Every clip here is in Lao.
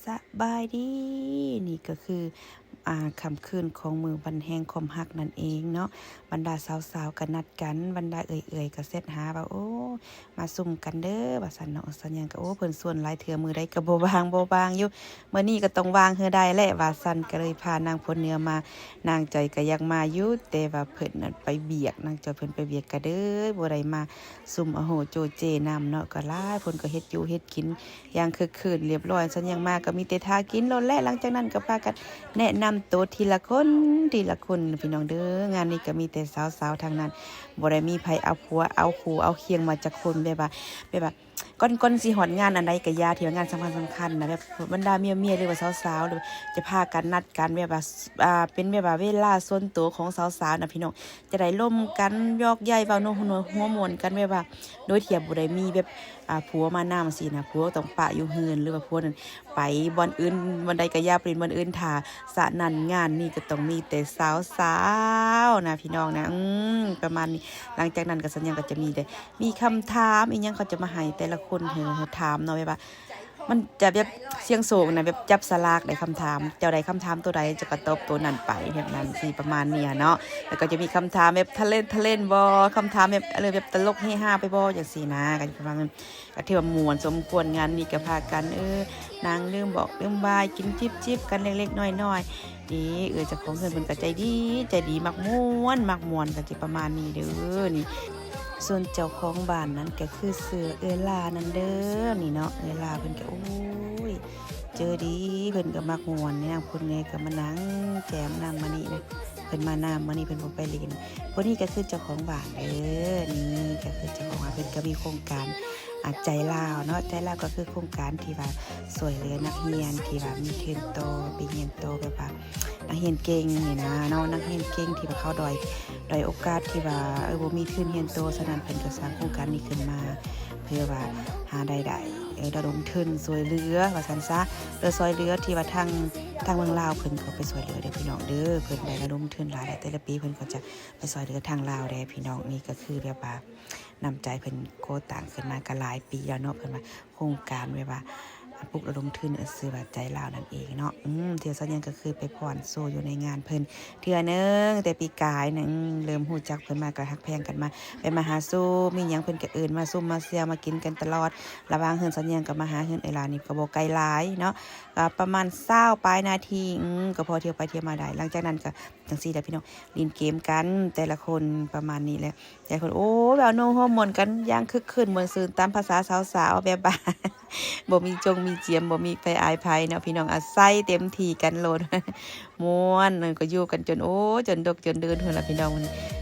ສະບາຍດີ ນີ້ກໍຄື ອ່າ ຄ່ຳຄືນຂອງມື້ວັນແຫ່ງຄວາມຮັກນັ້ນເອງເນາະ. ບັນດາສາວໆກໍນັດກັນ, ບັນດາເອື້ອຍໆກໍແຊັດຫາວ່າ ໂອ້ ມາຊຸມກັນເດີ ວ່າຊັ້ນເນາະ. ສັນຫຍັງກໍ ໂອ້ ເພິ່ນຊວນຫຼາຍເທື່ອ ມື້ໃດກໍບໍ່ວ່າງ ບໍ່ວ່າງຢູ່, ມື້ນີ້ກໍຕ້ອງວ່າງໃຫ້ໄດ້ແຫຼະ ວ່າຊັ້ນ. ກໍເລີຍພານາງພົນເໜືອມາ, ນາງຈອຍກໍຢາກມາຢູ່ ແຕ່ວ່າເພິ່ນນັ້ນໄປວຽກ, ນາງຈອຍເພິ່ນໄປວຽກ ກໍເລີຍບໍ່ໄດ້ມາຊຸມ ໂອ້ໂຫ ໂຈເຈນຳເນາະ. ກໍຫຼາຍຄົນກໍເຮັດຢູ່ເຮັດກິນ ຢ່າງຄຶກຄື້ນລຽບຮ້ອຍ. ສັນຫຍັງມາກໍມີແຕ່ຖ້າກິນໂລດແຫຼະ. ຫຼັງຈາກນັ້ນກໍພາກັນແນະນຳໂຕທີລະຄົນ ທີລະຄົນ ພີ່ນ້ອງເດີ. ງານນີ້ກໍມີແຕ່ສາວໆທັງນັ້ນ, ບໍ່ໄດ້ມີໃຜເອົາຜົວເອົາຄູ່ເອົາຄຽງມາຈັກຄົນ. ແບບວ່າ ແບບວ່າ ກ່ອນ ກ່ອນຊິຮອດງານອັນໃດກໍຢ່າ ທີ່ວ່າງານສຳຄັນໆນະ, ແບບບັນດາເມຍໆ ຫຼືວ່າສາວໆ ຫຼືວ່າຈະພາກັນນັດກັນ ແບບວ່າ ອ່າ ເປັນແບບວ່າເວລາສ່ວນໂຕຂອງສາວໆນະ ພີ່ນ້ອງ. ຈະໄດ້ລົມກັນ ຢອກໃຢ ເວົ້າຫົວ ຫົວມ່ວນກັນ ແບບວ່າໂດຍທີ່ບໍ່ໄດ້ມີແບບ ອ່າ ຜົວມານຳຊີ້ນະ. ຜົວຕ້ອງປະຢູ່ເຮືອນ ຫຼືວ່າຜົວນັ້ນໄປບ່ອນອື່ນ ບ່ອນໃດກໍຢ່າໄປຫຼິ້ນບ່ອນອື່ນຖ້າ. ສະນັ້ນງານນີ້ກໍຕ້ອງມີແຕ່ສາວໆນະ ພີ່ນ້ອງນະ. ອືມ ປະມານນີ້. ຫຼັງຈາກນັ້ນກໍສັນຫຍັງກໍຈະມີແຕ່ ມີຄຳຖາມອີ່ຫຍັງ ເຂົາຈະມາໃຫ້ແຕ່ລະຄົນ ໃຫ້ ໃຫ້ຖາມເນາະ ແບບວ່າ ມັນຈະແບບສ່ຽງໂຊກນະ ແບບຈັບສະຫຼາກໄດ້ຄຳຖາມ ເຈົ້າໄດ້ຄຳຖາມໂຕໃດ ເຈົ້າກໍຕອບໂຕນັ້ນໄປ ແບບນັ້ນຊີ້ ປະມານນີ້ຫັ້ນເນາະ. ແລ້ວກໍຈະມີຄຳຖາມແບບທະເລນ ທະເລນບໍ່ ຄຳຖາມແບບ ເອີ ແບບຕະຫຼົກເຮຮາໄປບໍ່ ຈັ່ງຊີ້ນະ. ກໍປະມານ ກໍຖືວ່າມ່ວນສົມຄວນ. ງານນີ້ກໍພາກັນ ເອີ ນັ່ງດື່ມບອກດື່ມວາຍ ກິນຈິບໆກັນເລັກໆນ້ອຍໆ. ນີ້ ເອື້ອຍເຈົ້າຂອງເຮືອນເພິ່ນກໍໃຈດີ ໃຈດີ ມັກມ່ວນ ມັກມ່ວນ ກໍຈະປະມານນີ້ເດີນີ້. ສ່ວນເຈົ້າຂອງບ້ານນັ້ນກໍຄືຊື່ເອື້ອຍລານັ້ນເດີນີ້ເນາະ. ເອື້ອຍລາເພິ່ນກໍ ໂອ້ຍ ໃຈດີ ເພິ່ນກໍມັກມ່ວນ. ນາງຜູ້ນີ້ກໍມານັ່ງແຈມນຳມື້ນີ້ນະ, ເພິ່ນມານຳ ມື້ນີ້ເພິ່ນບໍ່ໄປຫຼິ້ນ. ຜູ້ນີ້ກໍຄືເຈົ້າຂອງບ້ານເດີ ນີ້ກໍຄືເຈົ້າຂອງບ້ານ. ເພິ່ນກໍມີໂຄງການ ອ່າ ໃຈລາວເນາະ, ໃຈລາວກໍຄືໂຄງການທີ່ວ່າຊ່ວຍເຫຼືອນັກຮຽນທີ່ວ່າມີທຶນຕໍ່ໄປຮຽນຕໍ່ ແບບວ່ານັກຮຽນເກັ່ງນີ້ນະເນາະ, ນັກຮຽນເກັ່ງທີ່ວ່າເຂົາດ້ອຍ ດ້ອຍໂອກາດທີ່ວ່າ ເອີ ບໍ່ມີທຶນຮຽນຕໍ່. ສະນັ້ນເພິ່ນກໍສ້າງໂຄງການນີ້ຂຶ້ນມາ ເພື່ອວ່າຫາລາຍໄດ້ ເອີ ລະດົມທຶນຊ່ວຍເຫຼືອວ່າຊັ້ນຊະ, ເພື່ອຊ່ວຍເຫຼືອທີ່ວ່າທາງ ທາງເມືອງລາວເພິ່ນກໍໄປຊ່ວຍເຫຼືອເດີພີ່ນ້ອງເດີ. ເພິ່ນໄດ້ລະດົມທຶນຫຼາຍ ແຕ່ລະປີເພິ່ນກໍຈະໄປຊ່ວຍເຫຼືອທາງລາວເດ້ພີ່ນ້ອງ. ນີ້ກໍຄືແບບວ່າ ນ້ຳໃຈເພິ່ນກໍ່ຕັ້ງຂຶ້ນມາກໍຫຼາຍປີແລ້ວເນາະ, ເພິ່ນວ່າໂຄງການແບບວ່າ ອ່າ ປຸກລະດົມທຶນ ເອີ ຊື່ວ່າໃຈລາວນັ້ນເອງເນາະ. ອືມ ເທື່ອສາວແຍງກໍເຄີຍໄປຟ້ອນໂຊຢູ່ໃນງານເພິ່ນເທື່ອໜຶ່ງ ແຕ່ປີກາຍນະ. ອືມ ເລີ່ມຮູ້ຈັກເພິ່ນມາກໍຮັກແພງກັນມາ, ໄປມາຫາສູ່ ມີຫຍັງເພິ່ນກໍເອີ້ນມາຊຸມມາຊຽວມາກິນກັນຕະຫຼອດ. ລະຫວ່າງເຮືອນສາວແຍງກັບມາຫາເຮືອນເອື້ອຍລານີ້ກໍບໍ່ໄກຫຼາຍເນາະ, ກໍປະມານຊາວປາຍນາທີ. ອືມ ກໍພໍທ່ຽວໄປທ່ຽວມາໄດ້. ຫຼັງຈາກນັ້ນກໍຈັ່ງຊີ້ແຫຼະພີ່ນ້ອງ, ຫຼິ້ນເກມກັນແຕ່ລະຄົນປະມານນີ້ແຫຼະ. ຫຼາຍຄົນ ໂອ້ຍ ເວົ້າໂນ້ຮ່ວມມ່ວນກັນຢ່າງຄຶກຄື້ນມ່ວນຊື່ນ ຕາມພາສາສາວໆ ແບບວ່າ ບໍ່ມີຈົງມີຈຽມ ບໍ່ມີໃຜອາຍໃຜເນາະພີ່ນ້ອງ, ອາໄສເຕັມທີ່ກັນໂລດ ມ່ວນ. ນັ້ນກໍຢູ່ກັນຈົນ ໂອ້ ຈົນດົກຈົນເດີນພຸ້ນລະພີ່ນ້ອງ.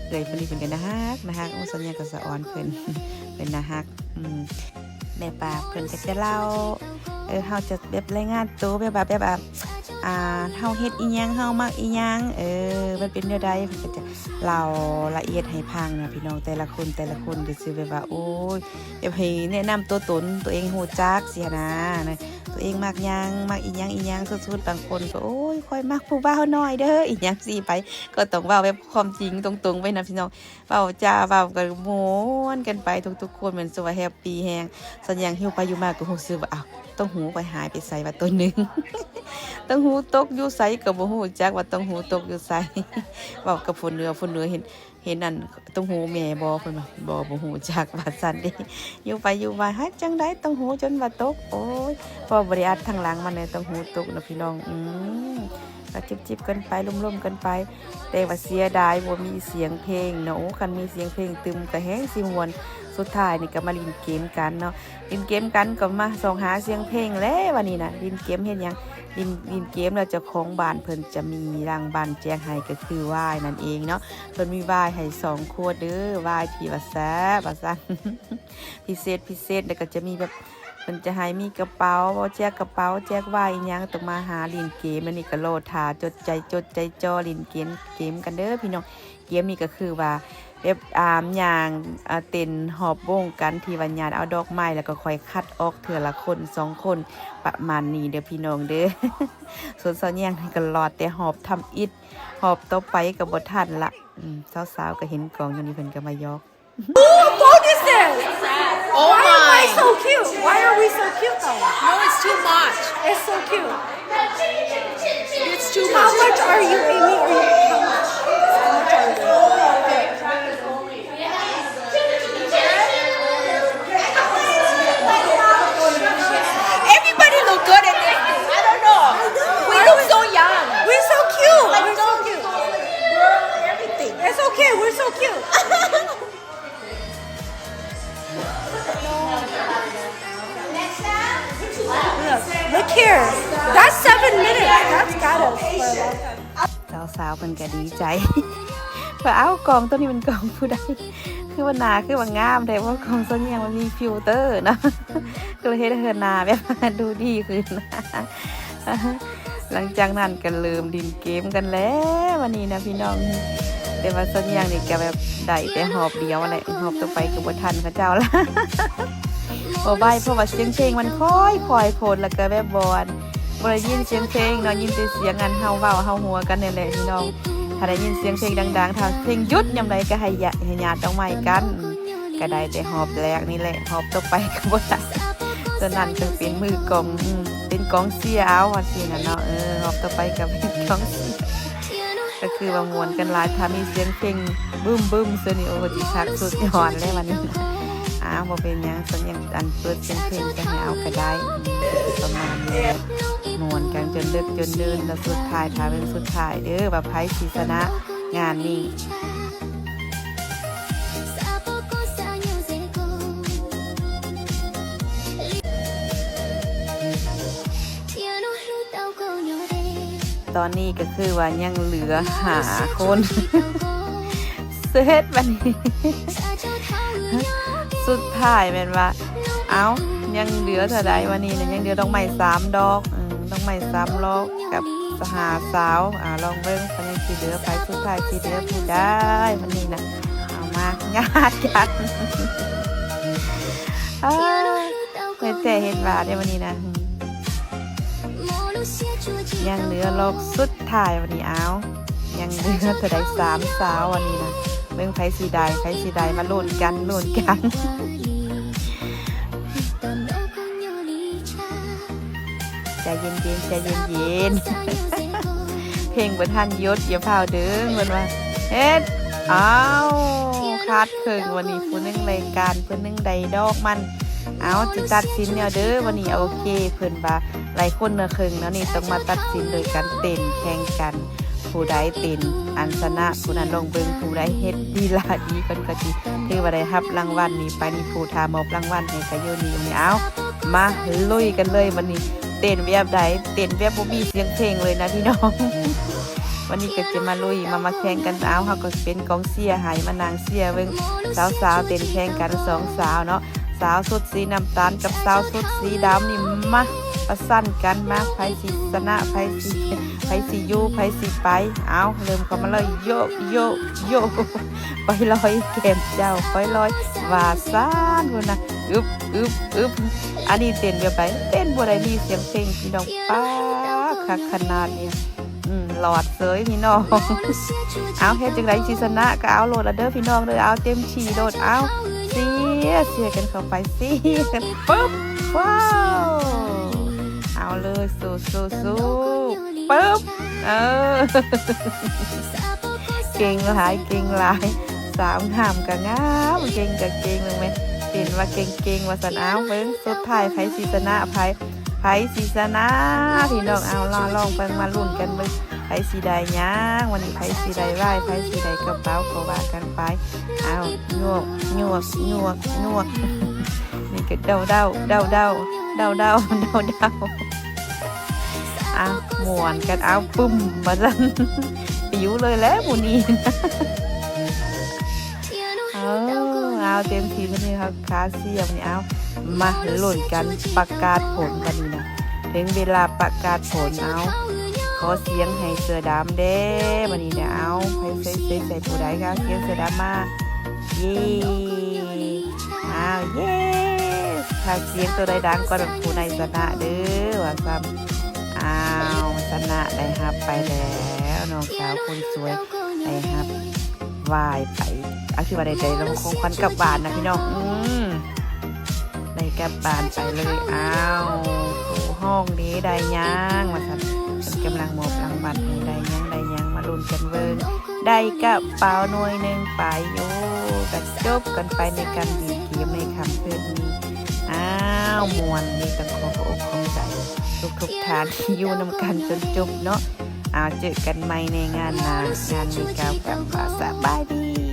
ເອື້ອຍຜູ້ນີ້ເພິ່ນກໍໜ້າຮັກ ໜ້າຮັກ. ໂອ້ ສັນຍາກໍສະອອນເພິ່ນ ເພິ່ນໜ້າຮັກ. ອືມ ແມ່ປາກເພິ່ນກໍຈະເລົ່າ ເອີ ເຮົາຈະແບບລາຍງານໂຕ ແບບວ່າ ແບບວ່າ ອ່າ ເຮົາເຮັດອີ່ຫຍັງ ເຮົາມັກອີ່ຫຍັງ ເອີ ມັນເປັນແນວໃດ ເພິ່ນກໍຈະເລົ່າລະອຽດໃຫ້ຟັງນະພີ່ນ້ອງ. ແຕ່ລະຄົນ ແຕ່ລະຄົນກໍຄືແບບວ່າ ໂອ້ຍ ແບບໃຫ້ແນະນຳຕົວຕົນຕົວເອງໃຫ້ຮູ້ຈັກຊີ້ນະ, ນະ ຕົວເອງມັກຫຍັງ ມັກອີ່ຫຍັງອີ່ຫຍັງສຸດໆ. ບາງຄົນກໍ ໂອ້ຍ ຂ້ອຍມັກຜູ້ບ່າວນ້ອຍເດີ ອີ່ຫຍັງຊີ້ໄປ ກໍຕ້ອງເວົ້າແບບຄວາມຈິງຕົງໆໄປນະພີ່ນ້ອງ. ເວົ້າຈາເວົ້າກັນມ່ວນກັນໄປທຸກໆຄົນ ແມ່ນສຸວ່າແຮບປີແຮງ. ສັນຫຍັງຫິວໄປຫິວມາກໍຮູ້ສຶກວ່າ ອ້າວ ຕົງຫູຂ້ອຍຫາຍໄປໃສວະໂຕໜຶ່ງ, ຕົງຫູຕົກຢູ່ໃສກໍບໍ່ຮູ້ຈັກວ່າຕົງຫູຕົກຢູ່ໃສ. ເວົ້າກັບຜູ້ເໜືອ ຜູ້ເໜືອເຫັນ ເຫັນອັນຕົງຫູແມ່ບໍ່ ເພິ່ນວ່າ ບໍ່ ບໍ່ຮູ້ຈັກວ່າຊັ້ນເດ້. ຢູ່ໄປຢູ່ມາ ເຮັດຈັ່ງໃດຕົງຫູຈົນວ່າຕົກ ໂອ້ຍ ພໍບໍ່ໄດ້ອັດທາງຫຼັງມັນເລີຍ ຕົງຫູຕົກນະພີ່ນ້ອງ. ອືມ ກໍຈິບໆກັນໄປ ລົມໆກັນໄປ ແຕ່ວ່າເສຍດາຍບໍ່ມີສຽງເພງເນາະ. ໂອ້ ຄັນມີສຽງເພງຕຶມກໍແຮງຊິມ່ວນ. ສຸດທ້າຍນີ້ກໍມາຫຼິ້ນເກມກັນເນາະ, ຫຼິ້ນເກມກັນກໍມາສ່ອງຫາສຽງເພງແຫຼະ. ບາດນີ້ນະ ຫຼິ້ນເກມເຮັດຫຍັງ? ຫຼິ້ນ ຫຼິ້ນເກມແລ້ວເຈົ້າຂອງບ້ານເພິ່ນຈະມີລາງວັນແຈກໃຫ້ ກໍຄືວາຍນັ້ນເອງເນາະ. ເພິ່ນມີວາຍໃຫ້ສອງຂວດເດີ ວາຍທີ່ວ່າແຊບວ່າຊັ້ນ ພິເສດ ພິເສດ. ແລ້ວກໍຈະມີແບບ ເພິ່ນຈະໃຫ້ມີກະເປົາ ແຈກກະເປົາ ແຈກວາຍອີ່ຫຍັງ ຕ້ອງມາຫາຫຼິ້ນເກມ. ອັນນີ້ກໍລໍຖ້າ ຈົດໃຈ ຈົດໃຈຈໍ່ຫຼິ້ນເກມ ເກມກັນເດີພີ່ນ້ອງ. ເກມນີ້ກໍຄືວ່າແບບ ອ່າ ຍ່າງ ອ່າ ເຕັ້ນຮອບວົງກັນ ທີ່ວ່າຍາດເອົາດອກໄມ້ ແລ້ວກໍຄ່ອຍຄັດອອກເທື່ອລະຄົນສອງຄົນ ປະມານນີ້ເດີພີ່ນ້ອງເດີ. ສ່ວນສາວແຍງນີ້ກໍລໍແຕ່ຮອບທຳອິດ ຮອບຕໍ່ໄປກໍບໍ່ທັນລະ. ອືມ ສາວໆກໍເຫັນກອງຢູ່ນີ້ ເພິ່ນກໍມາຢອກ Who told you this? Oh my. Why am I so cute? Why are we so cute though? No, it's too much. It's so cute. You, Amy, or you? How much? How much are you? Everybody look good in this thing. I don't know. We look so young. We're so cute. We're so cute. It's okay. We're so cute. Look, look here. That's seven minutes. That's got us for a long time. ສາວໆເພິ່ນກໍດີໃຈ ວ່າ ເອົ້າ ກ້ອງໂຕນີ້ແມ່ນກ້ອງຜູ້ໃດ ຄືວ່າໜ້າຄືວ່າງາມແທ້ ເພາະກ້ອງສ່ວນໃຫຍ່ມັນມີຟິວເຕີເນາະ ກໍເລີຍເຮັດໃຫ້ເພິ່ນໜ້າແບບ ດູດີຂຶ້ນ. ຫຼັງຈາກນັ້ນກໍເລີ່ມຫຼິ້ນເກມກັນແລ້ວ ບັດນີ້ນະພີ່ນ້ອງ. ແຕ່ວ່າສ່ວນໃຫຍ່ນີ້ກໍແບບໄດ້ແຕ່ຮອບດຽວຫັ້ນແຫຼະ ຮອບຕໍ່ໄປກໍບໍ່ທັນເຂົາເຈົ້າລະ ບໍ່ໄຫວ ເພາະວ່າສຽງເພງມັນຄ່ອຍໆໂພດ ແລ້ວກໍແບບບໍ່ ບໍ່ໄດ້ຍິນສຽງເພງເນາະ ຍິນແຕ່ສຽງອັນເຮົາເວົ້າເຮົາຫົວກັນນີ້ແຫຼະພີ່ນ້ອງ. ຖ້າໄດ້ຍິນສຽງເພງດັງໆ ຖ້າເພງຢຸດຍາມໃດກໍໃຫ້ຍະ ໃຫ້ຍາດດອກໄມ້ກັນ. ກໍໄດ້ແຕ່ຮອບແລກນີ້ແຫຼະ ຮອບຕໍ່ໄປກໍບໍ່ໄດ້. ສ່ວນນັ້ນກໍເປັນມືກອງ ອືມ ເປັນກອງເຊຍເອົາວ່າຊີ້ນະເນາະ. ເອີ ຮອບຕໍ່ໄປກໍເປັນກອງເຊຍ ກໍຄືວ່າມ່ວນກັນຫຼາຍ. ຖ້າມີສຽງເພງບຶ້ມໆ ເທື່ອນີ້ ໂອ້ ຊິຄັກສຸດຍອດແລ້ວບັດນີ້. ອ້າວ ບໍ່ເປັນຫຍັງ ສ່ວນຫຍັງ ອັນເປີດສຽງເພງກໍໃຫ້ເອົາກໍໄດ້. ອືມ ປະມານນີ້ແຫຼະ ມ່ວນກັນຈົນເລິກຈົນດື່ນ ແລ້ວສຸດທ້າຍ ຖ້າເບິ່ງສຸດທ້າຍເດີ້ ວ່າໃຜຊິຊະນະງານນີ້. ຕອນນີ້ກໍຄືວ່າຍັງເຫຼືອຫ້າຄົນ ເສັດບັດນີ້ ສຸດທ້າຍແມ່ນວ່າ ເອົ້າ ຍັງເຫຼືອເທົ່າໃດ ວັນນີ້ນະ ຍັງເຫຼືອດອກໄມ້ສາມດອກ ເອີ ດອກໄມ້ສາມດອກກັບຫ້າສາວ. ອາ ລອງເບິ່ງ ເພິ່ນຍັງຊິເຫຼືອໃຜ ສຸດທ້າຍຊິເຫຼືອຜູ້ໃດ ວັນນີ້ນະ. ເອົາມາ ຍາດກັນ ເອີ ເຮັດແທ້ເຮັດວ່າເດ້ ວັນນີ້ນະ. ຍັງເຫຼືອລອບສຸດທ້າຍວັນນີ້ ເອົາ ຍັງເຫຼືອເທົ່າໃດ ສາມສາວວັນນີ້ນະ. ເບິ່ງໃຜຊິໄດ້ ໃຜຊິໄດ້ ມາລຸ້ນກັນ ລຸ້ນກັນ. ໃຈເຢັນໆ ໃຈເຢັນໆ ເພງບໍ່ທັນຢຸດ ຢ່າຟ້າວດຶງ ເພິ່ນວ່າ ເຮັດ ເອົ້າ ຂາດເຄິ່ງ ວັນນີ້ຜູ້ໜຶ່ງໄດ້ການ ຜູ້ໜຶ່ງໄດ້ດອກມັນ. ເອົາ ຊິຕັດສິນແນວເດີ ວັນນີ້ ໂອເຄ ເພິ່ນວ່າຫຼາຍຄົນເນາະ ເຄິ່ງເນາະ ນີ້ຕ້ອງມາຕັດສິນໂດຍການເຕັ້ນແຂ່ງກັນ ຜູ້ໃດເຕັ້ນອັນຊະນະຜູ້ນັ້ນ. ລອງເບິ່ງ ຜູ້ໃດເຮັດລີລາດີ ເພິ່ນກໍຊິຖືວ່າໄດ້ຮັບລາງວັນນີ້ໄປ. ນີ້ ຜູ້ຖ້າມອບລາງວັນໃຫ້ກໍຢູ່ນີ້ ຢູ່ນີ້. ເອົາ ມາລຸຍກັນເລີຍບັດນີ້ ເຕັ້ນແບບໃດ ເຕັ້ນແບບບໍ່ມີສຽງເພງເລີຍນະພີ່ນ້ອງ. ວັນນີ້ກໍຈະມາລຸຍ ມາ ມາແຂ່ງກັນ. ເອົາ ເຮົາກໍເປັນກອງເຊຍໃຫ້ ມານັ່ງເຊຍເບິ່ງສາວໆເຕັ້ນແຂ່ງກັນ ສອງສາວເນາະ. ສາວຊຸດສີນ້ຳຕານກັບສາວຊຸດສີດຳນີ້ ມາປະຊັນກັນ ມາ ໃຜຊິຊະນະ ໃຜຊິ ໃຜຊິຢູ່ ໃຜຊິໄປ. ເອົາ ເລີ່ມເຂົ້າມາເລີຍ ໂຍະ ໂຍະ ໂຍະ ໄປລອຍແກ້ມເຈົ້າ ໄປລອຍວ່າຊັ້ນພຸ້ນນະ. ອຶບ ອຶບ ອຶບ ອັນນີ້ເຕັ້ນແບບໃດ ເຕັ້ນບໍ່ໄດ້ມີສຽງເພງພີ່ນ້ອງ. ປາດ ຄັກຂະໜາດນີ້. ອືມ ຫຼອດເສີຍພີ່ນ້ອງ. ເອົາ ເຮັດຈັ່ງໃດຊິຊະນະກໍເອົາໂລດລະເດີພີ່ນ້ອງເດີ ເອົາເຕັມທີ່ໂລດ. ເອົາ ເຊຍ ເຊຍກັນເຂົ້າໄປ ເຊຍກັນ ປຶບ ວ້າວ ເອົາເລີຍ ສູ້ໆໆ ປຶບ ເອີ ເກັ່ງຫຼາຍ ເກັ່ງຫຼາຍ ສາວງາມກໍງາມ ເກັ່ງກໍເກັ່ງ ເບິ່ງແມ ເຫັນວ່າເກັ່ງໆ ວ່າຊັ້ນ. ເອົາ ເບິ່ງສຸດທ້າຍໃຜຊິຊະນະ ໃຜ ໃຜຊິຊະນະພີ່ນ້ອງ. ເອົາ ລອງ ລອງເບິ່ງ ມາລຸ້ນກັນເບິ່ງ ໃຜຊິໄດ້ຫຍັງ ວັນນີ້ ໃຜຊິໄດ້ຫວາຍ ໃຜຊິໄດ້ກະເປົາ ກໍວ່າກັນໄປ. ເອົາ ຍວກ ຍວກ ຍວກ ຍວກ ນີ້ກໍເດົາໆ ເດົາໆ ເດົາໆ ເດົາໆ. ເອົາ ມ່ວນກັນ ເອົາ ປຶ້ມ ວ່າຊັ້ນ ປິວເລີຍແຫຼະໝູ່ນີ້. ເອີ ເອົາ ເຕັມທີ່ ມື້ນີ້ເຮົາຄາເຊຍ ມື້ນີ້ ເອົາ ມາລຸ້ນກັນປະກາດຜົນ ບັດນີ້ນະ ເຖິງເວລາປະກາດຜົນ. ເອົາ ຂໍສຽງໃຫ້ເສື້ອດຳແດ່ ບັດນີ້ນະ. ເອົາ ໃຜໃສ່ ໃສ່ ໃສ່ຜູ້ໃດຄະ ສຽງເສື້ອດຳມາ ເຢ້ ອ້າວ ເຢ້ ຖ້າສຽງໂຕໃດດັງກ່ອນ ຜູ້ນັ້ນຊະນະເດີ ວ່າຊັ້ນ. ອ້າວ ຊະນະ ໄດ້ຮັບໄປແລ້ວ ນ້ອງສາວຄົນສວຍ ໄດ້ຮັບຫວາຍໄປ ອາ ຄືວ່າໄດ້ ໄດ້ຂອງຂວັນກັບບ້ານນະພີ່ນ້ອງ. ອືມ ໄດ້ກັບບ້ານໄປເລີຍ. ອ້າວ ຜູ້ຮ້ອງເດ ໄດ້ຫຍັງ ວ່າຊັ້ນ. ເພິ່ນກຳລັງມອບລາງວັນໃຫ້ ໄດ້ຫຍັງ ໄດ້ຫຍັງ ມາລຸ້ນກັນເບິ່ງ. ໄດ້ກະເປົາໜ່ວຍໜຶ່ງໄປ. ໂອ້ ກະຈົບກັນໄປໃນການຫຼິ້ນເກມໃນຄ່ຳຄືນນີ້. ອ້າວ ມ່ວນ ມີແຕ່ຂໍຂອບອົກຂອບໃຈທຸກໆທ່ານທີ່ຢູ່ນຳກັນຈົນຈົບເນາະ. ອ້າວ ເຈີກັນໃໝ່ໃນງານໜ້າ ງານນີ້ກ່າວຄຳວ່າສະບາຍດີ.